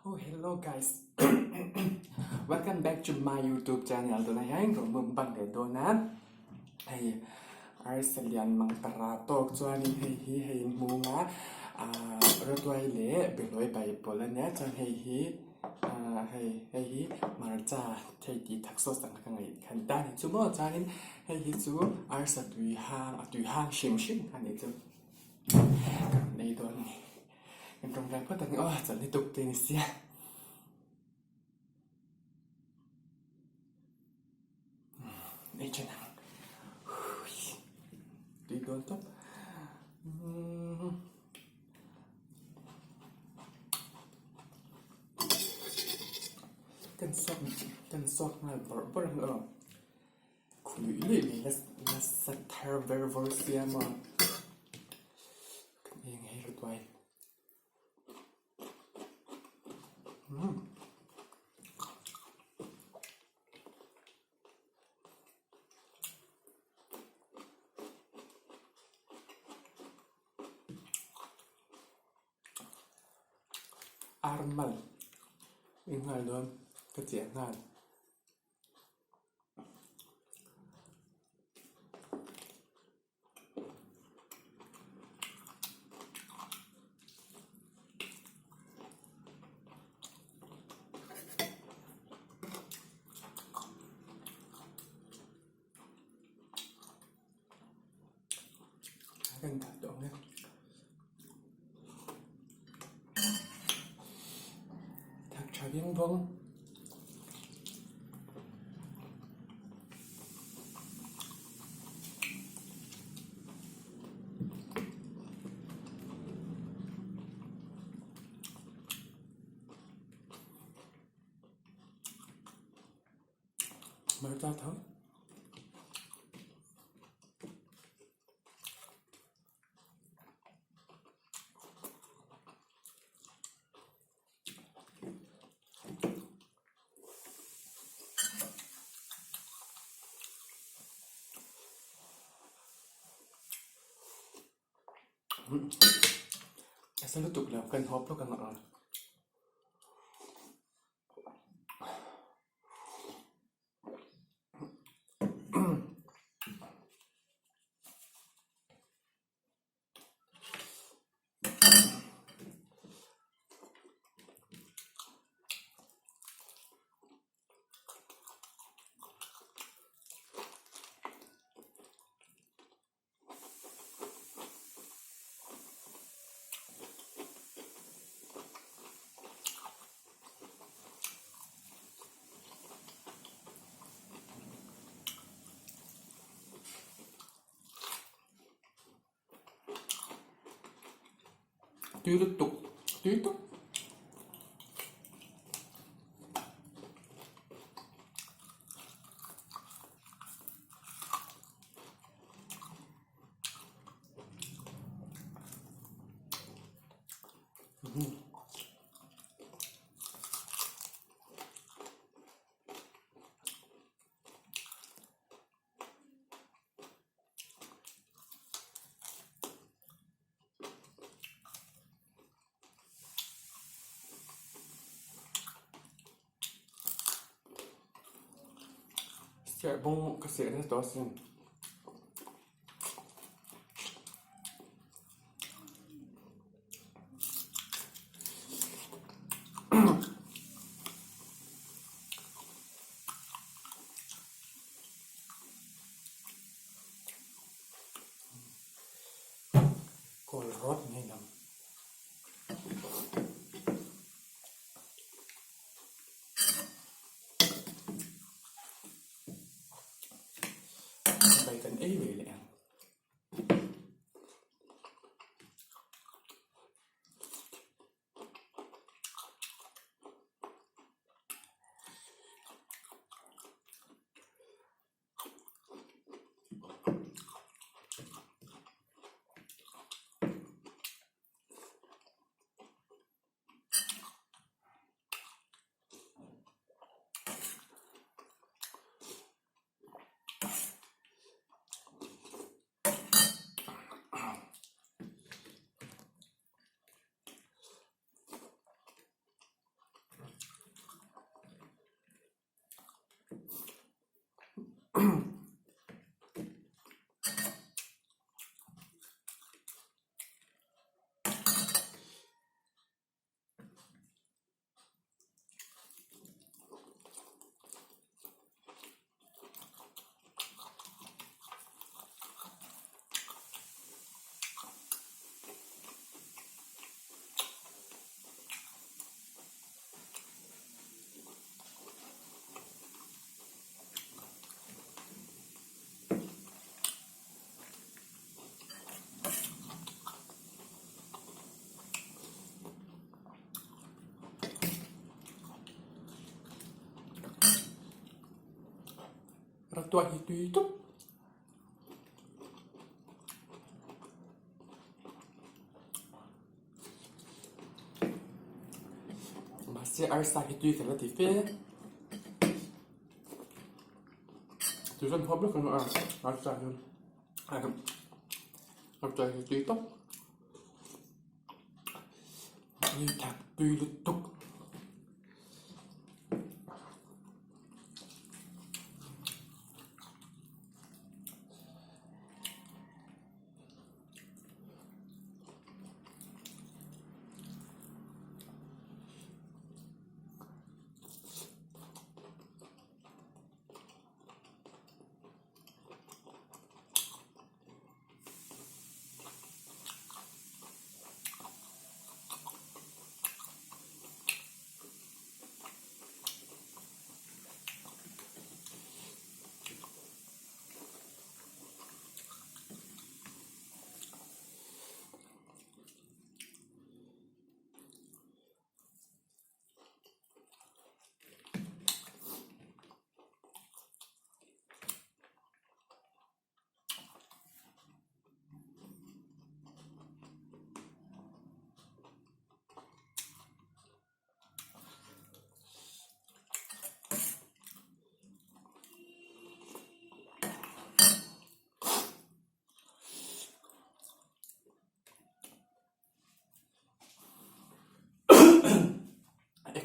Oh hello guys welcome back to my youtube channel tunah hian ka mukbang leh dawn a hei arsa lian mang tara tawk chuanin hei hi hei hmung a ahh rawtuai leh behlawi bai pawlh a nia chuan hei hi ahh hei hei hi hmarcha thei tih thak sauce ang kha ka ngaih khan ta a ni chu maw chuanin hei hi chu arsa tui hang a tui hang hrim hrim a ni chu ka rawn ei dawn a ni. Kan tawngtai phawt ang aw chawlhni tuk te ni sia. Ei thin ang. Tui dawn tawp. Kan sawk kan sawk nghal bawrh bawrh ang aw. Khuih luih mai la sa thar ver vawr sia maw. Kan eng hei rawtuai. Umm. Armal i nghal dawn ka chiah nghal. Kan dah tawh ang e. Thak tha viang vawng. Hmarcha tho. A sa lutuk lo kan hawp lawk ang a. Tui lutuk tui tak. Serh bawng ka serh nasa tawh asin. Kawl rawt ngei lam. Ratuah hi tui tawp. Mahse arsa hi tui ka la ti fe. Tui chuan thawp vek ang a arsa hi arsa hi tui tawp. Ni thak tui lutuk.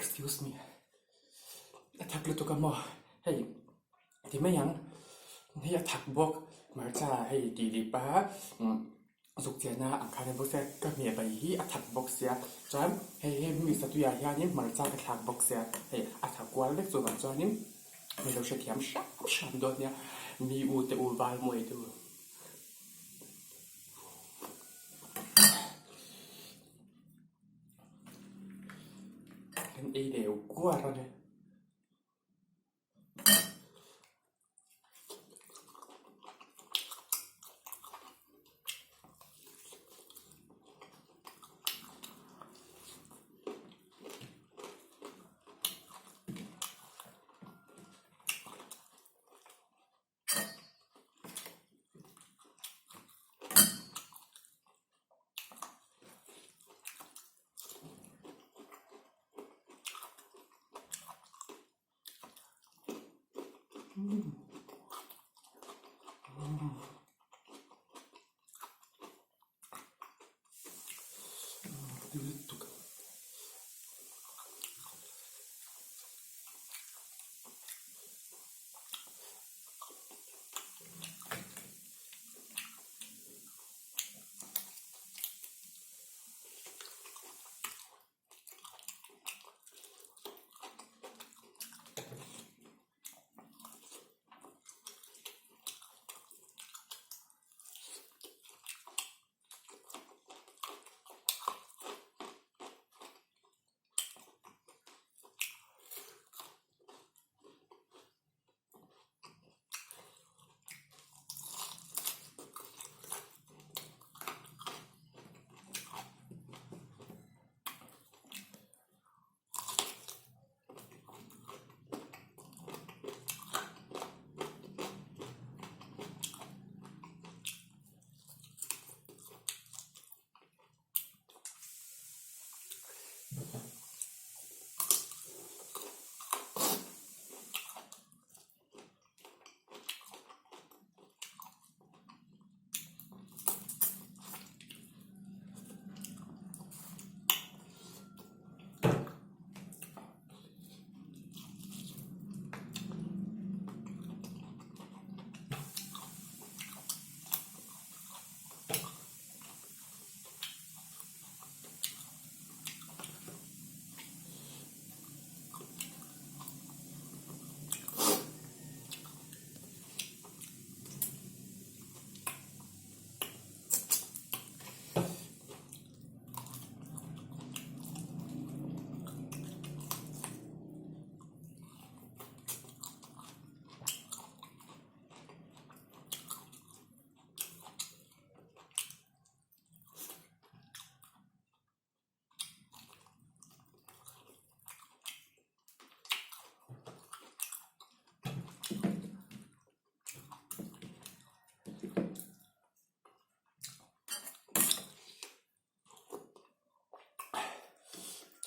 Excuse me a thak lutuk a maw hei ti mai ang hei a thak bawk hmarcha hei tih lip a zuk chian a ang khan a bawk sia ka hmeh bai hi a thak bawk sia chuan hei he mi satuiah hianin hmarcha ka thlak bawk sia hei a thak kual vek chuvang chuanin mi lo hrethiam hram hram dawn nia mi u te u val mawi te u. Kan ei leh kuar a ni.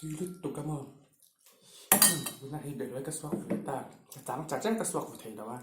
Tui lutuk a maw? Tunah hei behlawi ka suak ve ta, ka chang char char ka suak ve thei lo a.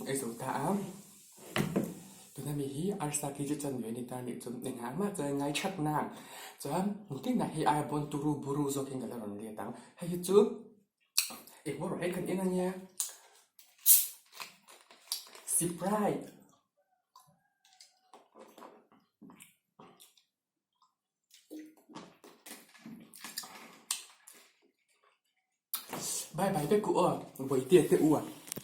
Ei zo ta a, tuna mi hi arsa khi chu chan ve a ni ta nih chu engah mah chuan ngai that na chuan hmuhtinah hei aia bawn turu buru zawk hian ka la rawn let ang hei hi chu Eng erawh hei kan en ania Sprite Bye bye vek u aw Bawihtea te u a.